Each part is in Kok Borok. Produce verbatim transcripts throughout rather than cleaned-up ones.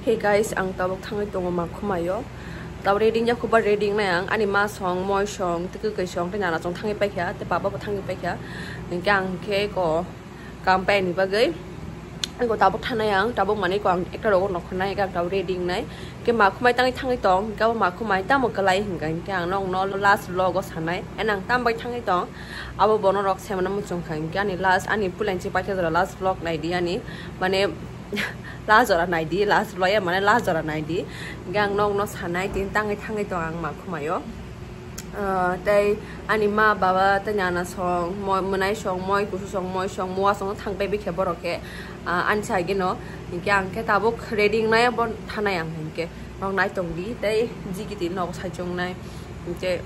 Hey guys, ang tabuk thangwi tongo Makhumaio. Tabuk ready wngya khuba ready wngnai ang. Ani ma song, moi song, tei kwkwi song, tei nana song thangwi paikha, tei baba bo thangwi paikha. Hinkhe ang khe ko kam paini bagwi. Ang ko tabuk thanai ang, tabuk manwi ko ang ekta rogo nokho nai, ang tabuk ready wngnai. Hinkhe Makhumai tangwi thangwi tong, hinkhe abo Makhumai tamo kwlai hinkha, hinkhe ang nokno last vlog o sanai. And ang tambai thangwi tong, abo bono rok semana muchungkha, hinkhe ani last, ani pulanchi paikha jora last vlog naidi ani, mane, last jora naidi, last vlog ya, mane last jora naidi. Hinkhe ang nokno sanai, tini tangwi thangwi tong ang Makhumaio. Ah, tei ani ma, baba, tei nana song, moi, mwnai song, moi kusu song, moi song, mua song thang pai bikhe borok khe, ah, ani sai geno. Hinkhe ang khe tabuk ready wngnai bo thanai ang hinkhe. Nok nai tong di, tei jigiti nok sai chungnai. Hinkhe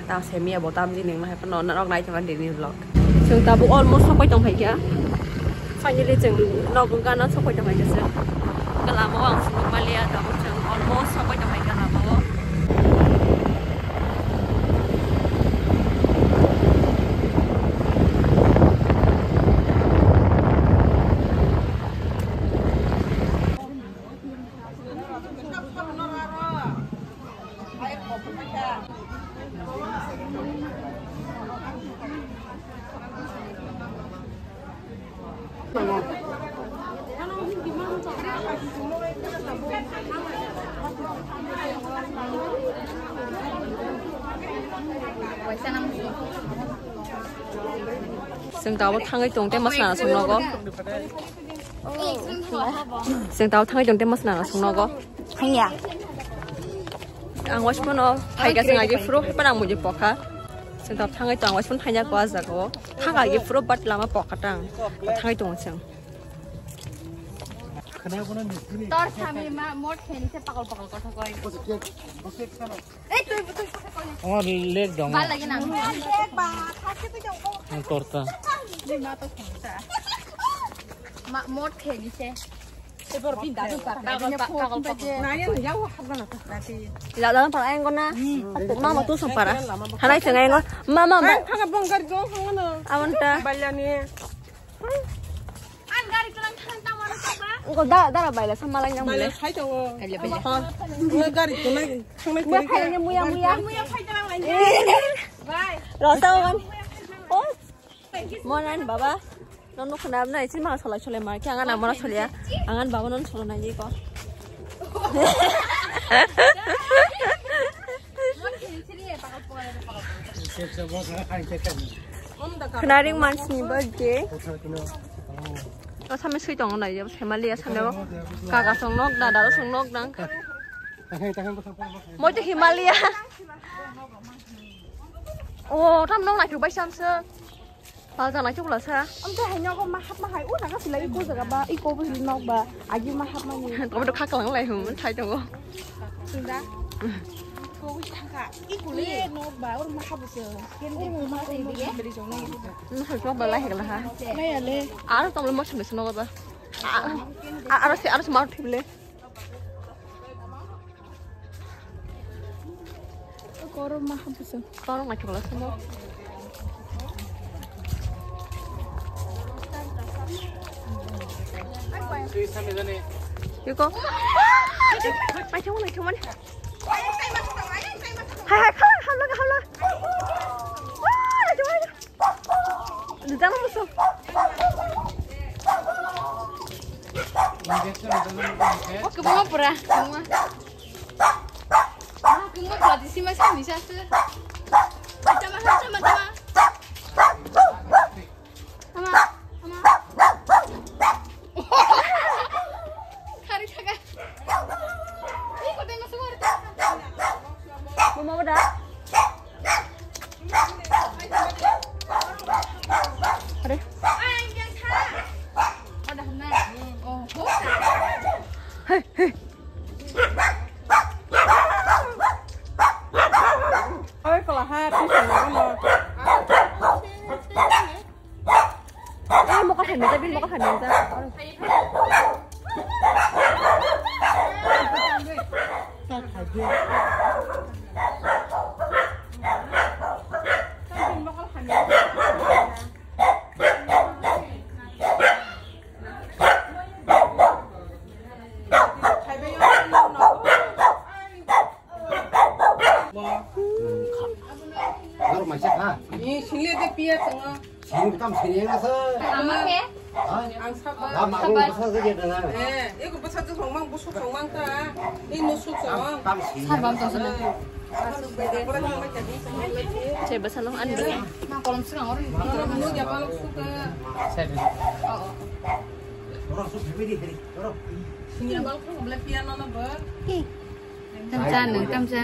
ta semia bo tam di ning hai phano nok nai tong di ni vlog. Chwng tabuk almost sokpai tong phaikha. Finally chwng nok gana sokpai tong phaikha chwng. Lama o ang phunuk maliya tabuk chwng almost sokpai tong phaikha lama o. Chwng tabuk thangwi tong tei masna song nogo. Chwng tabuk thangwi tong tei masna song nogo. Thangya. Ang waismano phaikha chwng agi phuru hai phano ang mujui pokha. Chwng tabuk thangwi tong, ang waismano thaina ko ah jagao. Thang agi phuru but lama pokha tang. Thangwi tongo chwng. Tor sami ma mot kheni se pakol pakol kothok koi. Ei, tui, tui, tui, tui. Omo leg dong. Bal lagi nang. Ang torta. Ma, mot kheni se. Pakol, pakol, pakol. Lada para ayang kona. Mama tu song para. Hanai seng ayang. Mama, mama. Ang thangka bong gari dong song mana. Awan ta. Balyani. Ang gari kelang thang tang mana saba. Engko da, dara baila sama lain yang Baila mulai. Khai tongo. Engko gari kelang thang nai. Muya khai lagi, muya, muya. Muya khai kelang lain. Bye. Rasa wan. Oh. Monan baba. Nono khna abna isin ma solai solai ma. Kya ngana mona solia. Angan baba non solo na ye ko. Khnaring mansini birthday. O sami sui tongo nai, family ya sami o. Kaka song nok na, dada song nok nang. Moi to Himalaya. O, tam nok nai tu bai sam se. Pal jang nai chukla sa. Am to hai nogo ma hap ma hai. O jaga sila iko jaga ba, iko bo nok ba. Agi ma hap ma ni. Tomato khaklang lai hum, thai tongo. Sunda. Ko thangka. Iko le nok ba, or ma hap se. Ken de ma hap se. Beri jong nai. Nok ba lai hekla ha. Nai ale. Aro tong le mo sum se nok ba. Aro se, aro se ma thibile. Korok ma hapusung. Korok ma chukla sumo. Yuko. Mai chong, mai chong, mai. Hai, hai, khala, hamla, hamla. Wah, chong, mai. Rijak musu. O kwbangma pura, kwbangma. Kwbangma pura, di sima simi sa se. Tama, tama, tama. Tama, tama. Khari thaga. Mama udah. Ada. Hei, hei. Oi, kelaha, pisang apa? Eh, mau kasih minta, bin, mau kasih minta. Ni sini de pia tengah. Sini tam sini yang asa. Ama ke? Ang sabar. Lama aku besar saja dah. Eh, aku besar tu songmang busuk songmang ta. Ini nusuk songmang. Tam sini. Sabar tu sana. Saya besar loh anu. Ma kolom sekarang orang. Orang mau dia balok suka. Saya. Oh. Orang suka beri beri. Orang. Sini balok tu boleh pia mana ber. Tamcha nang tamcha.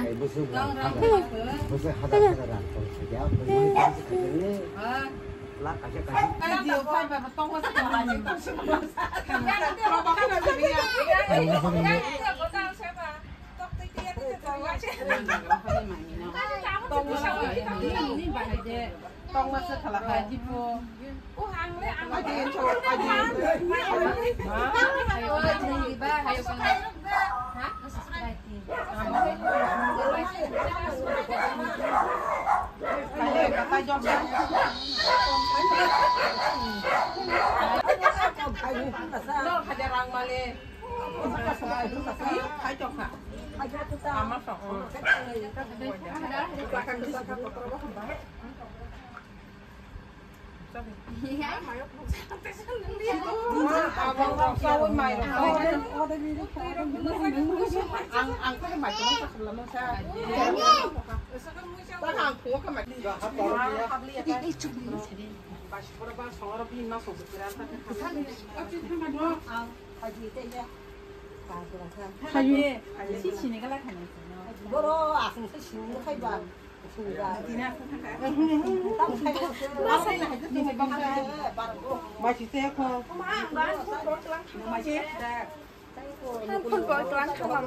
Tongmasa khala hai tipo. Hayu. Hayu. Sini kala khani. Boro asing se sini khai ba. Sini ba. Dina asing khai. Tam khai. Masai na hai tu ni bang khai. Ba si te ko. Ma ba ko ko klang. Ma si da. Phone ko klang khalam.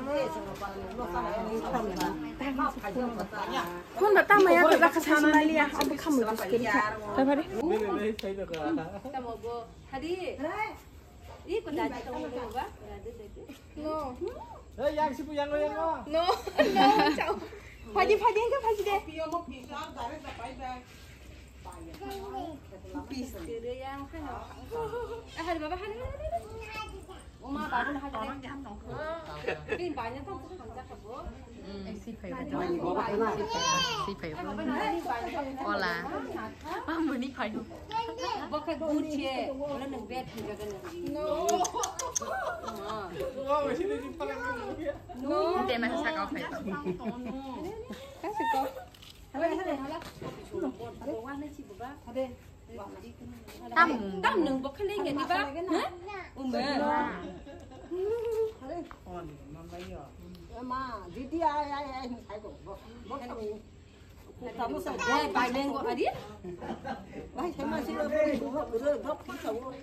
Phone ba tama ya ka ka sa na liya. Abu khamu skiri. Ka bari. Tamo bo. Hadi. Ih, kok dadi tong dulu, Ba? Dadi, dadi. No. Eh, yang sipu, yang lo, yang lo. No, no, chao. Phaji, phaji, enke phaji de. Pis kere yang, hano. Ah, hari baba, hari, hari, hari. Oma, babu, hari, hari. Bin, banyak tong, tong, tong, tong. Hola. Mamuni phai. Bokha good che. Wala nang bad thang jaga nang. No. Te na sa ka phai. Ka se ko. Tam. Tam nang bokha le ngi ba? Ha? Uma. Ma, didi ai ai ai ai ko. Bokha. Bai, bai, lenggo, adi? Bai, sama sih, lo, lo, lo, lo, lo, lo.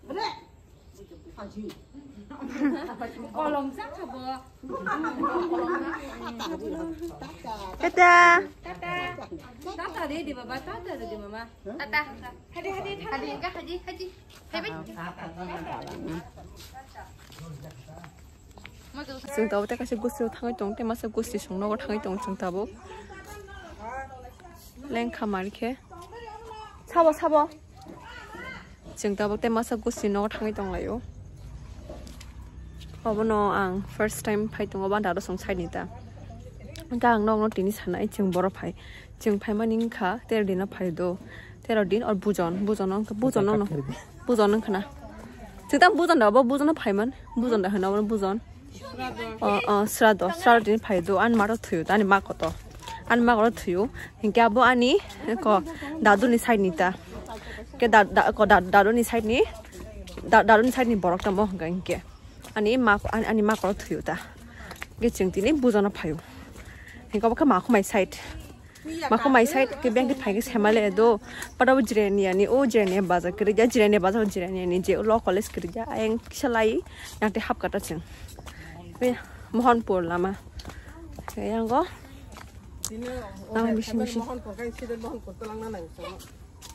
Bre. Haji. Kolom sak sabo. Tata. Tata. Tata, ready, baba, tata, ready, mama. Tata. Hadi, hadi, hadi. Hadi, enggak, hadi, hadi. Hai, bai. Chwng tabuk tei kaisa gusti o thangwi tongo, tei masa gusti song nogo thangwi tongo chwng tabuk. Lengkha mari khe. Sabo, sabo. Chwng tabuk tei masa gusti nogo thangwi tonglaio. Obono ang first time phai tongo, banda aro song side ni ta. Hwnkhe ang nokno tini sanai chwng borok phai. Chwng phaimani wngkha tero dino phai do. Tero din or bujon, bujon wngkha, bujon wngkha na. Bujon wngkha na. Chwng tamo bujon da, bo bujon no phaiman. Bujon da hwno, obono bujon. O, o, srado, srado din phai do. Ani ma to thwiyo, ani ma koto. Ani ma koto thwiyo. Hinkhe abo ani ko daduni side ni ta. Ke da, da, ko da, daduni side ni, da, daduni side ni borok tamo hwnkha hinkhe. Ani ma, ani, ani ma koto thwiyo ta. Hinkhe chwng tini bujon no phaio. Hinkhe obo khe ma khumai side. Mako mai side ke bank ke phaikhe semale do. Pada o Jirania ni, o Jirania bazar kiri ja, Jirania bazar o Jirania ni je lo college kiri ja. Ayang kisa lai yang te hap kata chwng. Be Mohanpur lama. Ayang go. Lama bising bising.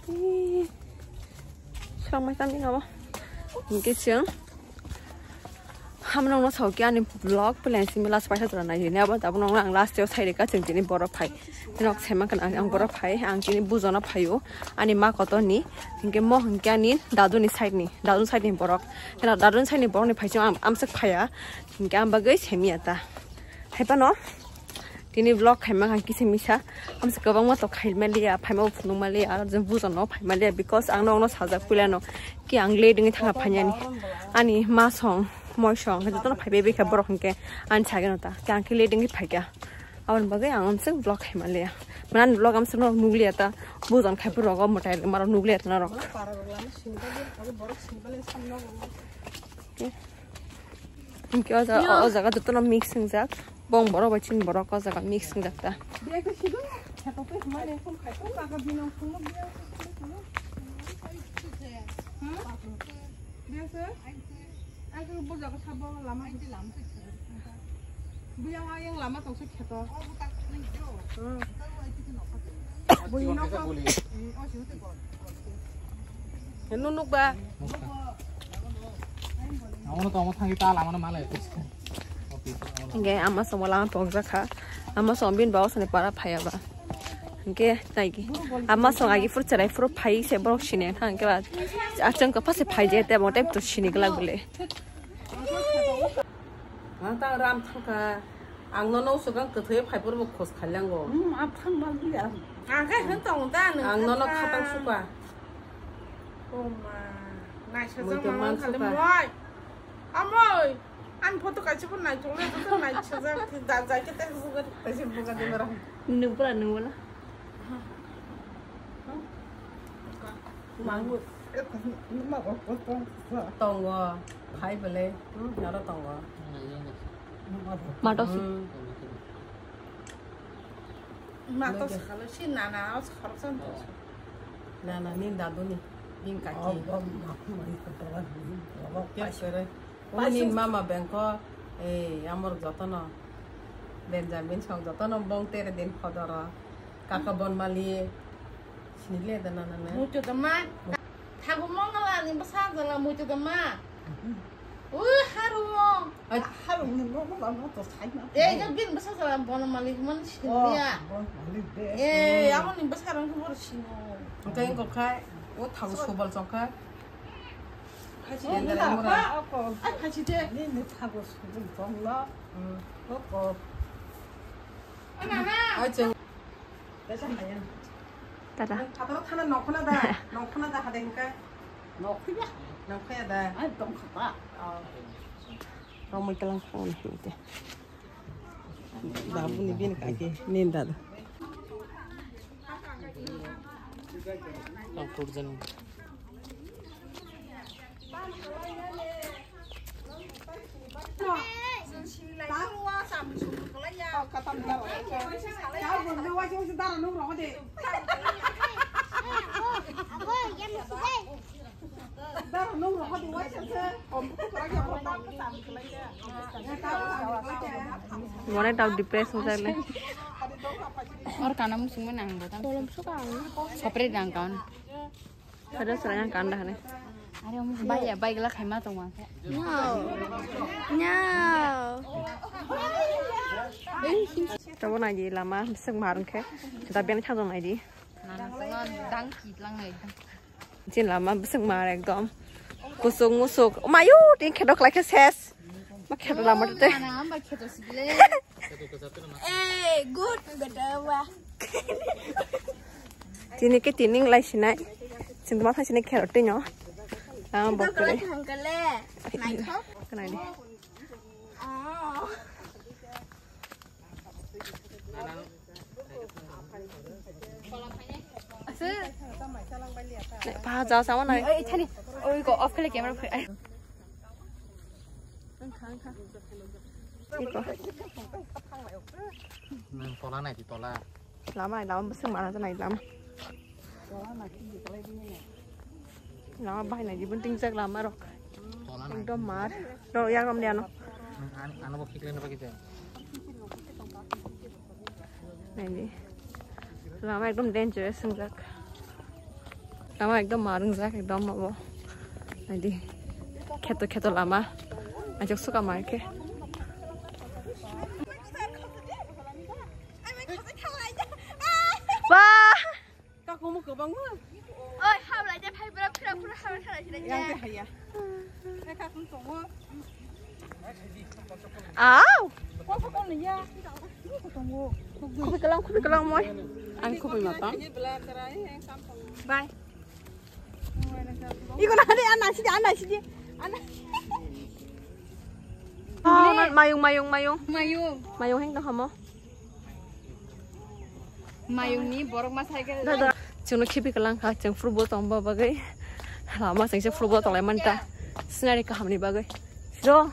Ih, songmai tangdi nabo. Hinkhe chwng hamno no sao khe ani vlog plan simi last paisa jora nai hini abo tabuk nong ang last o sai reka chwng tini borok phai. Nok sai mankha ang, ang borok phai, ang tini bujon no phaio. Ani ma kotor ni, hinkhe mo hinkhe ani dadu ni side ni, dadu ni side ni borok. Heno dadu ni side ni borok ni phai chwng ang amswk phaiya. Hinkhe ang bagwi semiya ta. Hai phano. Tini vlog khaima kha kisa misa. Amsa kwbangma to khaima liya, phaima bo phunukma liya, aro je bujo no phaima liya, because ang no, no sajak puila no. Ki ang late wngwi thangna phainani. Ani ma song, moi song, jotono phaibai bai kha borok hinkhe ani sageno ta. Ki ang khe late wngwi phaikha. Aboni bagwi ang amsa vlog khaima liya. Mane ani vlog amsa no nukliya ta. Bujon khai borok motai marok nukliya ta norok. Hinkhe o jaga, o jaga jotono mix wngjak. Bong borok bai chini borok o jaga mix wngjak ta. Nunuk ba. Amo no tongmo thangwi ta lama no malai. Hinkhe ama songbo lama tongjak kha. Ama song bini baba sani para phaiya ba. Hinkhe naigi. Ama song agi phuru cherai phuru phai se borok sini thang khe ba. Achang khe phase phai je te mo time to sini glak bole. Ang ta ram thangkha. Ang nono swkang kwthwi phai phuru bo khos khalango. Hmm, ang thang ma bili ang. Ang khe hin tong ta nang. Ang nono khatang suka. O ma. Naisajak mui to mama man khali suka. Moi. Amoi. Ang photo kaisa pun naichung le, joto naisajak. Da jai khe te buga. Kaisa buga de bara. Nung pura nung wala. Mangu. Tongo. Phai bele. Hmm, aro tongo. Mato si. Hmm. Ma to sakalo si nana o khoroksa to. Nana ni dadu ni. Bin kaki. Kya sere. Uni mama bengko, eh, amor jotono, Benjamin song jotono bong tere din phodoro, kaka bon mali, sinile da nana na. Mucho da ma, thagu mongala ni basa jala mucho da ma. U haru. Ai. Haru ni mongala no to sai na. Eh, ya bin basa jala bon mali man sinile. Bon mali de. Eh, amo ni basa rang ko bor sino. Engkai ko khai, o thagu sobal chongkha. Phachi de, nini thago sujung tonglo. Hmm. Oko. Acha. Tata. Phataro thana nongkhona da, nongkhona da hade hinka. Nongkhoya. Nongkhoya da. Ai tongkha ta. Oh. Romoi kalang khana hinte. Babu ni bin kaki ninda da. Tang kurjan. Mone tau depress wngkha le. Or kana musung mane ang botang. Kolom suka ang. Sopre dang kaun. Ada serang kanda hane. Are omo bai ya, bai gela khaima tongma. No. No. Tabo naidi lama bising mar wngkhe. Kita biang thang naidi. Nana sanga dang kitlang nai dang. Jin lama bising mar ekdom. Kusuk musuk. Mayu, tin kheto khlai khe ses. Ma kheto lama te. Nana amba kheto sikle. Eh, good, good, wa. Tini ke tini lai sinai. Sing ma thang sinai kheto tinyo. Lama bokre. Thang kale. Nai thok. Kenai di. Oh. Nai, pa ja sama nai. Oi, thani. Oi, ko off kale camera. Iko. Nang tola nai di tola. Lama, lama bwswk mana ta nai lama. Lama bahai nai di bunting jak lama rok. Tola nai. Ekdom mar. Ro yang rom de ano. Nang an-, ano bo khiklai na bagwi de. Naidi. Lama ekdom dangerous wngjak. Lama ekdom mar wngjak, ekdom abo. Naidi. Kheto kheto lama. Ajak suka mar khe. Ba! Kakumu kwbangma. Oi, hablai de phai bra phira phura hablai khalai khalai. Yang te haya. Hai kakum tongo. Au. Kupi kelang, kupi kelang moi. Ang kupi matang. Bye. Iko na de, ana sidi, ana sidi, ana. Oh, na, mayung, mayung, mayung. Mayung. Mayung heng tong hamo. Mayung ni borok ma cycle. Chwngno khibi kwlang kha, chwng football tongba bagwi. Lama chwng se football tonglai manta. Scenery kaham ni bagwi. Do.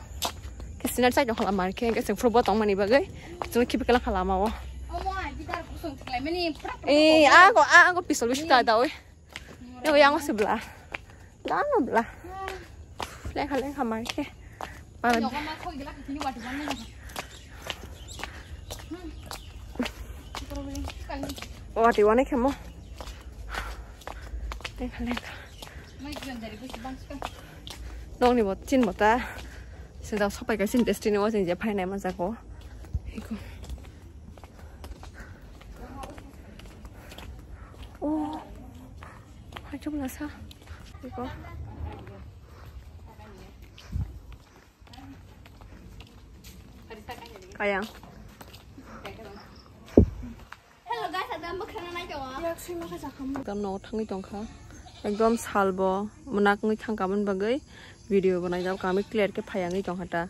Ke scenery chai tong khala mar khe, ke chwng football tongmani bagwi. Chwngno khibi kwlang kha lama o. Omo, a, gitar kusung tiklai mani, prak, prak, eh, prak. Ago, ago, pistol bisi ta dawi. Yo, yang masih belah. Lama belah. Lengkha, lengkha mar khe. Parang. Wati wane khemo. Lengkha, lengkha. Nongni bo chin bota. Sejak sopai ka chin destiny o jeng je phainai manjak o. Iko. Oh. Hai chum lasa. Iko. Kayang. Hello guys, ada makhana nai tongo. Ekdom no thangwi tongkha. Ekdom salbo mwnakwi thangkha, aboni bagwi video bo naijak kami clear khe phayangwi tongkha ta.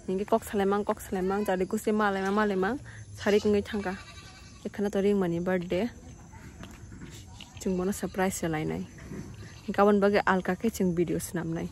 Hinkhe kok salaimang, kok salaimang, jadi kuste malaimang, malaimang, sarik wngwi thangkha. Ekhana to Ringmani birthday. Chwng bono surprise se lainai. Hinkhe aboni bagwi alka khe chwng video swnamnai.